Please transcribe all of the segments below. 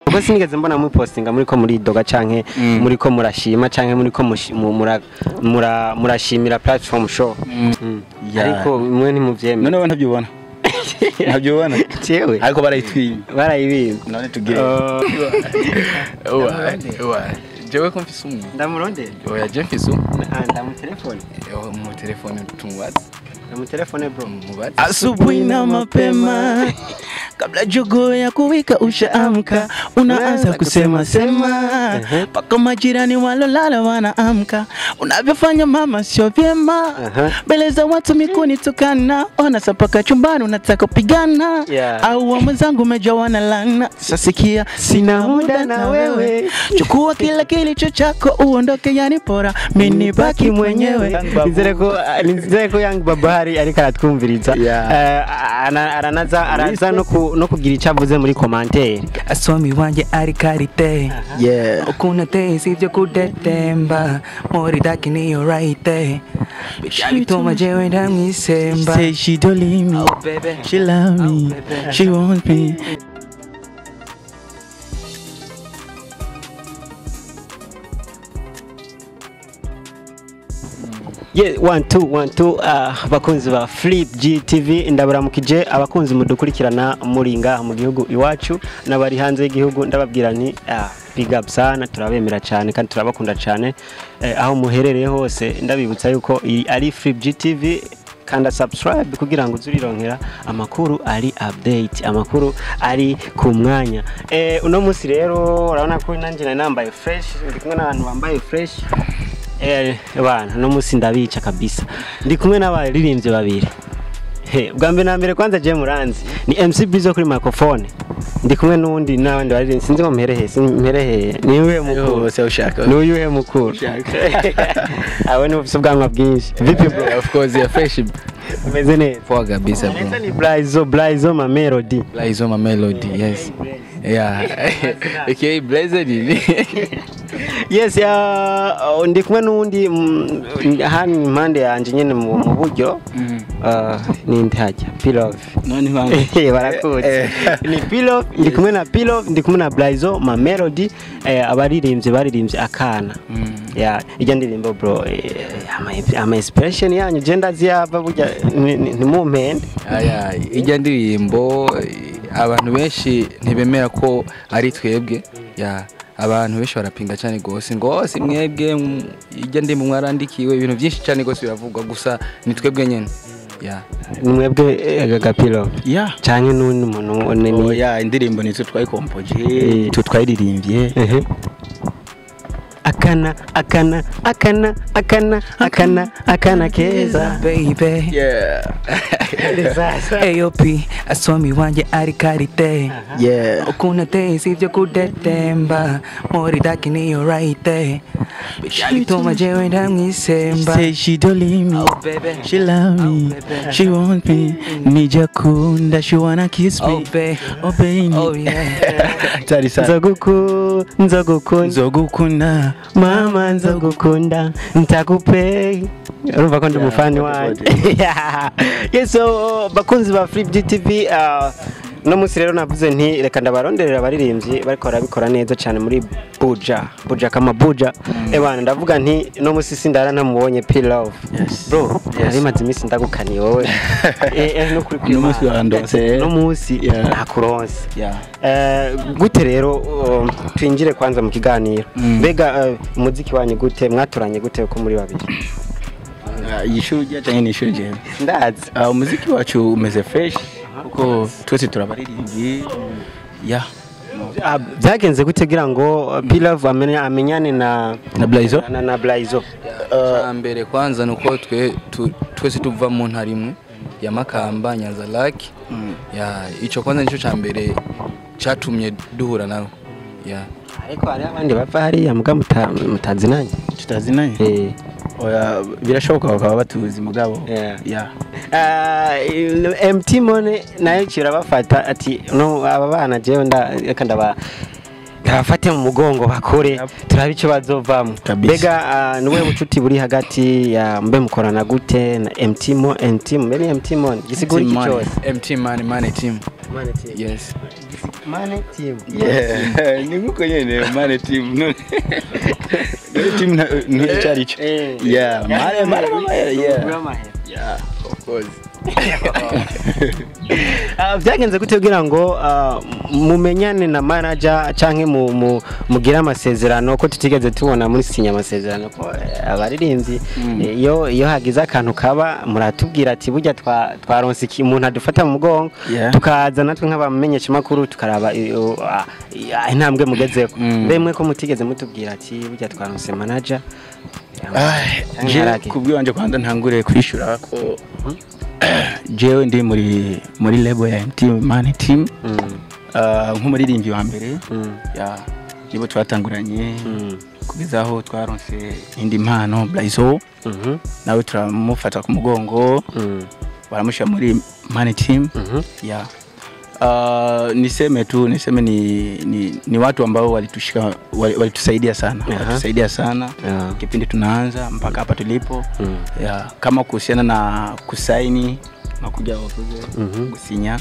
Kuko sinigeze mbona mupostinga muri ko muridoga canke muri ko murashima canke muri ko murashimira platform show. Ariko mwe ntimuvyemera. None ntabyubona. Ntabyubona. Jewe. Ariko barayitwiye. Barayibimba. None tugire. Owa. Jewe ko mfise umwe. Ndamurondera. Oya je mfise umwe. Ndamutelefone. Mu telefone tumubaze. Ndamutelefone bro. Mubaze. Asubuhi na mapema kabla jogoo ya kuwika ushaamka, unaanza kusema sema paka majirani walolala wanaamka. Unavyofanya mama sio vyema, mbele za watu mikuni tukana, ona sapaka chumbani unataka kupigana. Au wa mwenzangu umejawa na laana. Sasa sikia, sina muda na wewe, chukua kila kilicho chako uondoke, yani bora mimi nibaki mwenyewe. Nizere ko Young Babari ariko aratwumviriza. Aranaza araza no kugira icyo avuze muri commentaire. Asomi wanje ari karite. Yeah. Ukuntu ateye si ibyo kudetemba, muri daki niyo right there. Bituma jewe ndamwisemba. Say she don't leave me. Oh baby. She love me. Oh, baby. She want me. Yeah, 1 2 1 2 abakunzi ba Flip GTV ndabaramukije, abakunzi mudukurikirana muri ngaha mu gihugu iwacu n'abari hanze y'igihugu, ndababwira nti big up sana, turabemera cyane kandi turabakunda cyane. Aho muherereye hose ndabibutsa yuko iyi ari Flip GTV, kanda subscribe kugira ngo uzurironkera amakuru ari update, amakuru ari ku mwanya. Uno munsi rero urabona ko nanjye nari nambaye fresh, ndi kumwe n'abantu bambaye fresh. Bana no musi ndabica kabisa. Ndi kumwe n'abaririmbyi babiri. Bwa mbere na mbere kwanza je muranzi ni MC Bizo kuri microphone. Ndi kumwe n'undi n'abandi baririmbyi sinzi ko mperehe, mperehe. Niwe mukuru. Yose ushaka. N'uyuhe mukuru. Awe ni ufise ubwanwa bwinshi. Vipi bro? Of course yeah, fresh. Umeze neza. Poa kabisa bro. Neza ni Blaizo, Blaizo ma Melody. Blaizo ma Melody, yes. Yeah. Okay, Blaze ni. Yes, ndi kumwe n'undi hano impande yanje nyene mu buryo. Ni ndajya Pilove. None impande. Barakutse. Ni Pilove, ndi kumwe na Pilove, ndi kumwe na Blaizo ma Melody, abaririmbyi baririmbye akana. Yeah, ijya ndirimbo bro, ama inspiration yanyu je ndaziyava burya ntimumpende. Aya, ijya ndirimbo abantu benshi ntibemera ko ari twebwe. Ya, abantu benshi barapinga cyane gose ngo si mwebwe ijya ndimbo mwarandikiwe ibintu byinshi cyane gose biravugwa, gusa ni twebwe nyene. Ya, ni mwebwe Gagapilo. Yeah. Cyane n'undi muntu ni Oh yeah, indirimbo nitwe twayikompoje, twayiririmbye. Akana akana akana akana akana akana keza baby. Yeah. AOP asomi wanje ari karite. Yeah. Ukuntu ateye si ibyo kudetemba, muri daki niyo right there. Bituma jewe ndamwisemba. Say she don't leave me. Oh baby. She love me. Oh, baby. She want me. Nijakunda, she wanna kiss me. Oh baby. Oh baby. Oh yeah. Tari sana. Nzogukunda Nzogukunda mama, nzogukunda ntakupe. Urumva ko ndi umufani wanjye. Yes, so bakunzi ba Flip GTV, no munsi rero navuze nti reka ndabaronderera abaririmbyi bariko barabikora neza cyane muri Buja, Buja kama Buja. Ebana ndavuga nti no munsi sindara ntamubonye P-Love. Yes. Bro, nari maze iminsi ndagukaniye wowe. No kuri No munsi wandonse. No munsi nakuronse. Yeah. Gute rero twinjire kwanza mu kiganiro. Mbega umuziki wanyu gute, mwatoranye gute ko muri babiri? Ishuri ryacu ni ishuri jewe. Ndazi. Umuziki wacu umeze fresh kuko twese turabaririmbyi. Yeah. Byagenze gute kugira ngo P-Love amenyane na Blaizo? Na Blaizo. Mbere kwanza nuko twese tuva mu ntara imwe ya Makamba, Nyanza Lake. Ya, ico kwanza nico ca mbere catumye duhura nawe. Ya. Ariko hari abandi bava hariya muga mutazinanye. Tutazinanye? Oya, birashoboka bakaba batuzi mugabo. Yeah. MT Money nayo kirabafata ati no aba bana jewe reka ndabafate mu mugongo bakore turabe icyo bazovamo. Mbega niwe bucuti buri hagati ya mbe mukorana gute na MT Money, MT Money, MT Money gisigura iki cyose? MT Money, Money Team. Money Team. Yes. Money team. Yeah, ni nkuko nyene money team, none none team ntuzi cyo. Yeah, money, money, money, yeah. Yeah, of course. Byagenze gute kugira ngo mumenyane na manager canke mugire amasezerano, ko tutigeze tubona muri sinya amasezerano, ko abaririmbyi iyo hagize akantu kaba muratubwira ati burya twaronse iki, umuntu adufata mu mugongo, tukaza natwe nk'abamenyesha makuru tukaraba intambwe mugezeko. Mbe mwe ko mutigeze mutubwira ati burya twaronse manager? Je kubwiwanje, kwanza ntangure kwishura ko jewe ndi muri label ya MT Money Team nk'umuririmbyi wa mbere. Ya, nibo twatanguranye kugeza aho twaronse indi mpano Blaizo, nawe turamufata ku mugongo, baramushyira muri Money Team. Ya, niseme tu, niseme ni watu ambao walitushika, walitusaidia sana, walitusaidia sana kipindi tunaanza mpaka hapa tulipo. Ya, kama kuhusiana na kusaini makuja wavuze gusinya,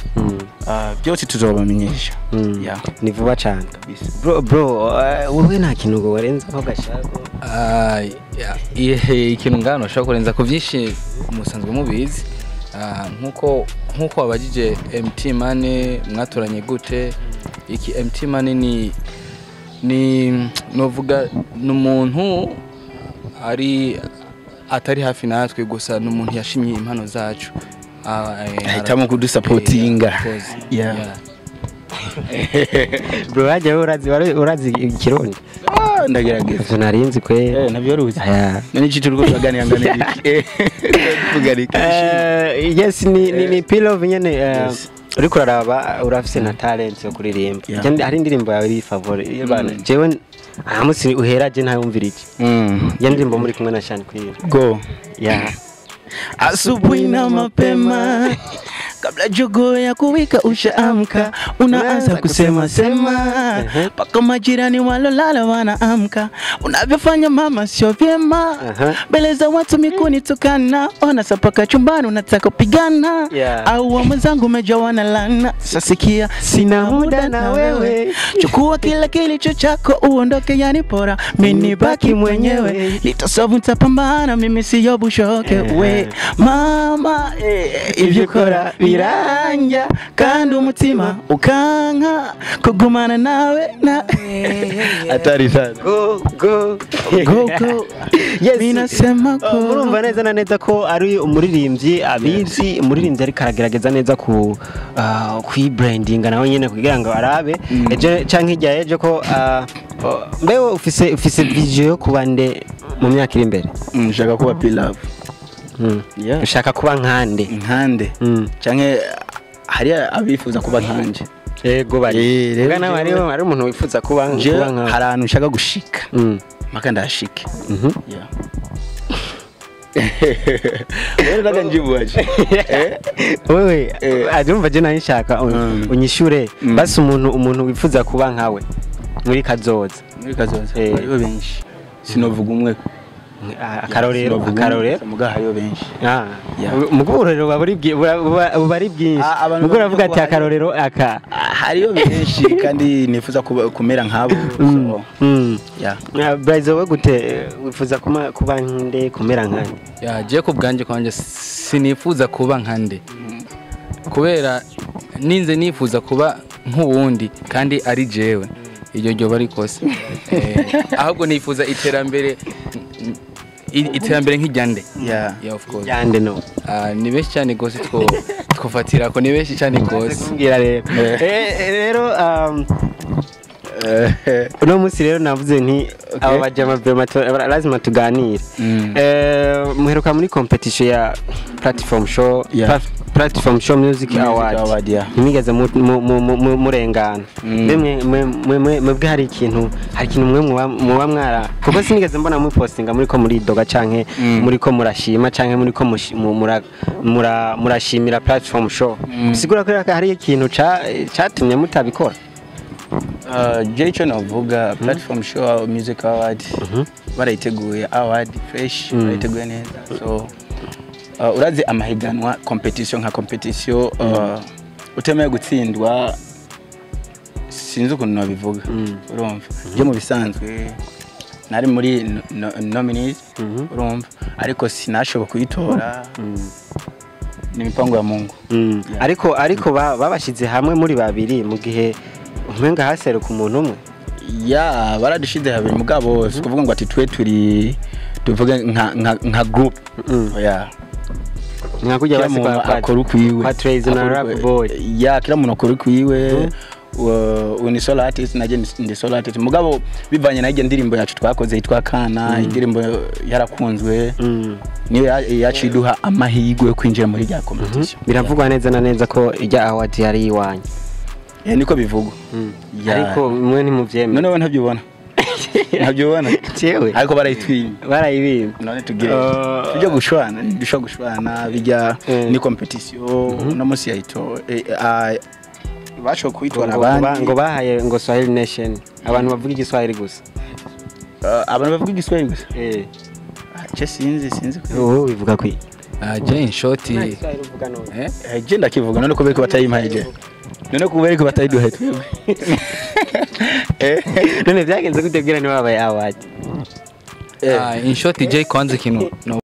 byose tuzobamenyesha. Ya. Ni vuba cyane. Kabisa. Bro, wowe nta kintu ngo warenzaho gashako? Ah, ya, ikintu ngano ushobora kurenza ku byinshi musanzwe mubizi. Nkuko wabajije MT Money mwaturanye gute, iki MT Money ni novuga ni umuntu ari atari hafi natwe gusa, ni umuntu yashimye impano zacu. Ahitamo kudusapotinga. Of course. Yeah. Bro, wajya urazi ikirundi? Ah, ndagerageza. Ivyo narinzi kwe. Eh, nabyo ruzi. Aya. None iki turiko turaganira ngana iki? Tuvuga iki? Yes, ni P-Love nyene. Yes. Uriko uraraba urafise na talent yo kuririmba. Yeah. Hari indirimbo yawe iri favori bana, jewe nta munsi uhera je ntayumvira iki ya ndirimbo muri kumwe na Shani Queen. Go. Yeah. Asubuhi na mapema kabla jogoo ya kuwika ushaamka, unaanza kusema sema mpaka majirani walolala wanaamka. Unavyofanya mama sio vyema, mbele za watu mikuni tukana, ona sapaka chumbani unataka kupigana, au wa mwenzangu umejawa na lana. Sasa sina muda na wewe, chukua kila kilicho chako uondoke, yani pora mimi nibaki mwenyewe, nitasolve nitapambana, mimi siyo bushoke. We mama, ibyo ukora biranja kandi umutima ukanka kugumana nawe na Hatari sana. Go go. Go go. Yes. Mimi nasema go. Murumva neza na neza ko ari umuririmbyi abizi, umuririmbyi ariko aragerageza neza ku kwibrandinga nawe nyene kugira ngo arabe ejo canke hirya ejo ko mbewe ufise vision yo kuba nde mu myaka iri imbere? Nshaka kuba P-Love. Yeah. Ushaka kuba nkande? Nkande. Canke hari abifuza kuba nkanje. Yego, bari. Rero Mbwa nawe hari umuntu wifuza kuba Jewe kuba nkawe? hari ahantu nshaka gushika mpaka ndahashike. Yeah. Wewe nataka njibu aje? Eh? Wewe Eh. adumva je nari nshaka unyishure basi umuntu wifuza kuba nkawe muri kazoza. Muri kazoza hariho benshi, sinovuga umwe. Akarorero. Sinovuga umwe, Akarorero. muga hariho benshi. Yeah. Mugo uburorero buba ari bwinshi. Abantu Mugo uravuga bavuga ati ko akarorero aka. Hariho benshi kandi nifuza kumera nkabo, so yeah. Braizo, we gute, wifuza kuba nde, kumera nkande? Ya, je ku bwanjye kwanje sinifuza kuba nkande, kubera ninze nifuza kuba nk'uwundi kandi ari jewe, iryo ryoba ari ikosa. Ahubwo nifuza iterambere, iterambere nk'irya nde? Yeah. Yeah, of course. Yande no? Ah, ni benshi cyane gose twofatira ko ni benshi cyane gose. Kumbwira rero. Rero uno munsi rero navuze nti aba bajama vraiment lazima tuganire. Muheruka muri competition ya platform show, platform show music, Music award, Award, yeah. Ntimwigeze murengana. Mbe mwebwe hari ikintu mwe muba mwara, kuko sinigeze mbona mupostinga muri ko muridoga canke muri ko murashima canke muri ko murashimira platform show. Bisigura ko hari ikintu catumye mutabikora. Je icyo navuga, platform show music award barayiteguye, award fresh, barayiteguye neza. So urazi amahiganwa, competition nka competition, utemeye gutsindwa. Sinzi ukuntu nabivuga. Urumva, je mu bisanzwe nari muri nominees, urumva, ariko sinashoboye kuyitora. Ni mipango ya Mungu. Yeah. Ariko babashize hamwe muri babiri, mu gihe umenga haseruka umuntu umwe. Ya, baradushize habiri, mugabo si kuvuga ngo ati twe turi, tuvuge nka group. Ya. Nka kujya Kila basi muntu kwa akora ukwiwe. kwa Tracy na Akora Rap ukwiwe. Boy. Ya, kila muntu akora ukwiwe. Uyu ni solo artist, naje ndi solo artist, mugabo bivanye na ndirimbo yacu twakoze yitwa Kana, indirimbo yarakunzwe, niyo yaciye iduha amahirwe yo kwinjira muri rya competition. Biravugwa neza na neza ko ijya award yari iwanyu. Yeah, niko bivugwa. Ya. Ariko mwe ntimuvyemera. None wowe ntabyubona? Ntabyubona? Jewe Ariko barayitwimye. Barayibimba. None tugire tujye gushwana? Dushobora gushwana bijya ni competition. Uno munsi yayito bashoboye kuyitora abandi. Ngo bahaye ngo Swahili Nation, abantu bavuga igiswahili gusa. Abantu bavuga igiswahili gusa. Eh. Ah, je sinzi. Ubu bivuga kwi Ah, je in short Igiswahili uvuga none? Eh? Eh, je ndakivuga. None kubera ko batayimpaye je, none kubera ko batayiduhaye twebwe? Eh. None byagenze gute kugira ntibabaye award? Ah, in short, je kwanza ikintu no